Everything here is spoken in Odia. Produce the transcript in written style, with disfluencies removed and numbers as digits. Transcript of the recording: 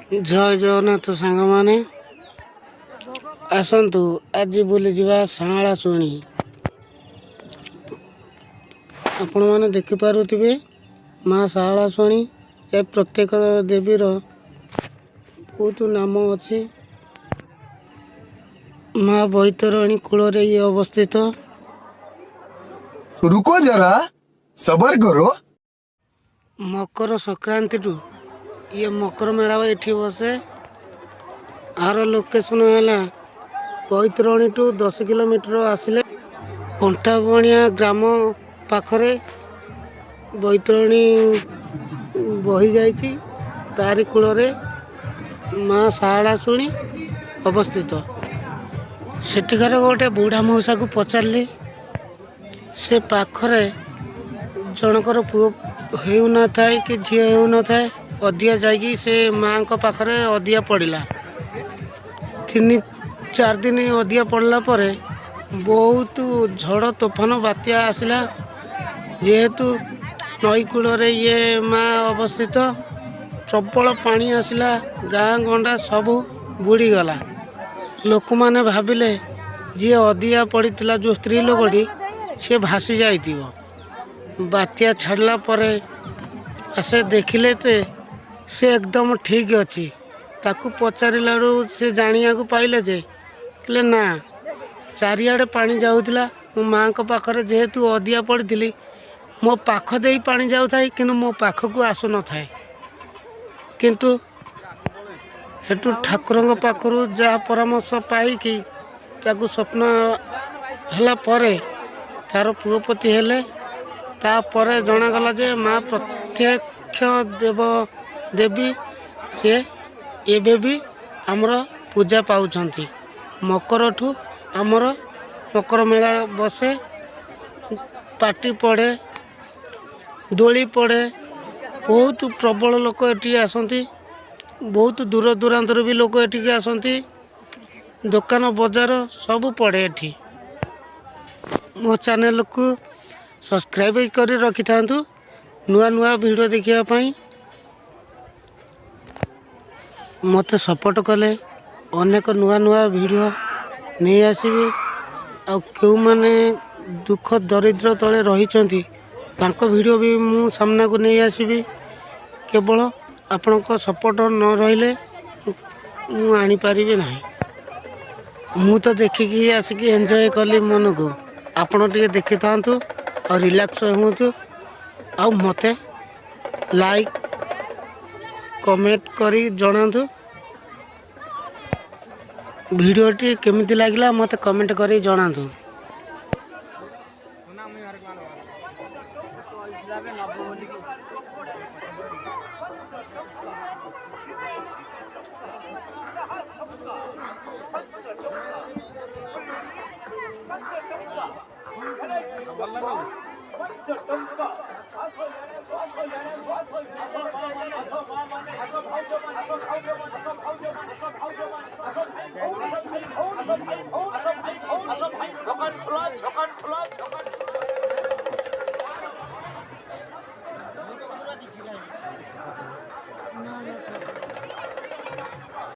ଜୟ ଜଗନ୍ନାଥ ସାଙ୍ଗମାନେ, ଆସନ୍ତୁ ଆଜି ବୁଲିଯିବା ସାଆଁଳାଶୁଣି। ଆପଣମାନେ ଦେଖିପାରୁଥିବେ ମା ସାଆଁଳାଶୁଣି। ଯେ ପ୍ରତ୍ୟେକ ଦେବୀର ବହୁତ ନାମ ଅଛି। ମା ବୈତରଣୀ କୂଳରେ ଇଏ ଅବସ୍ଥିତ। रुको जरा, सबर करो। ମକର ସଂକ୍ରାନ୍ତିଠୁ ଇଏ ମକର ମେଳା ଏଠି ବସେ। ଆର ଲୋକେସନ୍ ହେଲା ବୈତରଣୀଠୁ 10 କିଲୋମିଟର ଆସିଲେ କଣ୍ଟାବଣିଆ ଗ୍ରାମ ପାଖରେ ବୈତରଣୀ ବହି ଯାଇଛି। ତାରି କୂଳରେ ମା ଶାରଳାଶୁଣୀ ଅବସ୍ଥିତ। ସେଠିକାର ଗୋଟେ ବୁଢ଼ା ମଉସାକୁ ପଚାରିଲି। ସେ ପାଖରେ ଜଣଙ୍କର ପୁଅ ହେଉନଥାଏ କି ଝିଅ ହେଉନଥାଏ। ଅଧିଆ ଯାଇକି ସେ ମାଆଙ୍କ ପାଖରେ ଅଧିଆ ପଡ଼ିଲା। 3-4 ଦିନ ଅଧିଆ ପଡ଼ିଲା ପରେ ବହୁତ ଝଡ଼ ତୋଫାନ ବାତ୍ୟା ଆସିଲା। ଯେହେତୁ ନଈ କୂଳରେ ଇଏ ମା ଅବସ୍ଥିତ, ପ୍ରବଳ ପାଣି ଆସିଲା, ଗାଁ ଗଣ୍ଡା ସବୁ ବୁଡ଼ିଗଲା। ଲୋକମାନେ ଭାବିଲେ ଯିଏ ଅଧିଆ ପଡ଼ିଥିଲା, ଯେଉଁ ସ୍ତ୍ରୀ ଲୋକଟି, ସିଏ ଭାସି ଯାଇଥିବ। ବାତ୍ୟା ଛାଡ଼ିଲା ପରେ ଆସେ ଦେଖିଲେ ଯେ ସେ ଏକଦମ ଠିକ୍ ଅଛି। ତାକୁ ପଚାରିଲାରୁ ସେ ଜାଣିବାକୁ ପାଇଲେ ଯେ, କହିଲେ, ନା, ଚାରିଆଡ଼େ ପାଣି ଯାଉଥିଲା। ମୁଁ ମାଆଙ୍କ ପାଖରେ ଯେହେତୁ ଅଧିଆ ପଡ଼ିଥିଲି, ମୋ ପାଖ ଦେଇ ପାଣି ଯାଉଥାଏ, କିନ୍ତୁ ମୋ ପାଖକୁ ଆସୁନଥାଏ। କିନ୍ତୁ ସେଠୁ ଠାକୁରଙ୍କ ପାଖରୁ ଯାହା ପରାମର୍ଶ ପାଇକି ତାକୁ ସ୍ୱପ୍ନ ହେଲା ପରେ ତାର ପୁଅପତି ହେଲେ। ତାପରେ ଜଣାଗଲା ଯେ ମା ପ୍ରତ୍ୟକ୍ଷ ଦେବ ଦେବୀ। ସେ ଏବେ ବି ଆମର ପୂଜା ପାଉଛନ୍ତି। ମକରଠୁ ଆମର ମକର ମେଳା ବସେ, ପାର୍ଟି ପଡ଼େ, ଦୋଳି ପଡ଼େ। ବହୁତ ପ୍ରବଳ ଲୋକ ଏଠି ଆସନ୍ତି। ବହୁତ ଦୂର ଦୂରାନ୍ତରୁ ବି ଲୋକ ଏଠିକି ଆସନ୍ତି। ଦୋକାନ ବଜାର ସବୁ ପଡ଼େ ଏଠି। ମୋ ଚ୍ୟାନେଲକୁ ସବସ୍କ୍ରାଇବ୍ କରି ରଖିଥାନ୍ତୁ ନୂଆ ନୂଆ ଭିଡ଼ିଓ ଦେଖିବା ପାଇଁ। ମୋତେ ସପୋର୍ଟ କଲେ ଅନେକ ନୂଆ ନୂଆ ଭିଡ଼ିଓ ନେଇ ଆସିବି। ଆଉ କେଉଁମାନେ ଦୁଃଖ ଦରିଦ୍ର ତଳେ ରହିଛନ୍ତି, ତାଙ୍କ ଭିଡ଼ିଓ ବି ମୁଁ ସାମ୍ନାକୁ ନେଇ ଆସିବି। କେବଳ ଆପଣଙ୍କ ସପୋର୍ଟ ନ ରହିଲେ ମୁଁ ଆଣିପାରିବି ନାହିଁ। ମୁଁ ତ ଦେଖିକି ଆସିକି ଏନ୍ଜୟ କଲି ମନକୁ। ଆପଣ ଟିକେ ଦେଖିଥାନ୍ତୁ ଆଉ ରିଲାକ୍ସ ହୁଅନ୍ତୁ ଆଉ ମୋତେ ଲାଇକ୍ କମେଣ୍ଟ କରି ଜଣାନ୍ତୁ ଭିଡ଼ିଓଟି କେମିତି ଲାଗିଲା। ମୋତେ କମେଣ୍ଟ କରି ଜଣାନ୍ତୁ।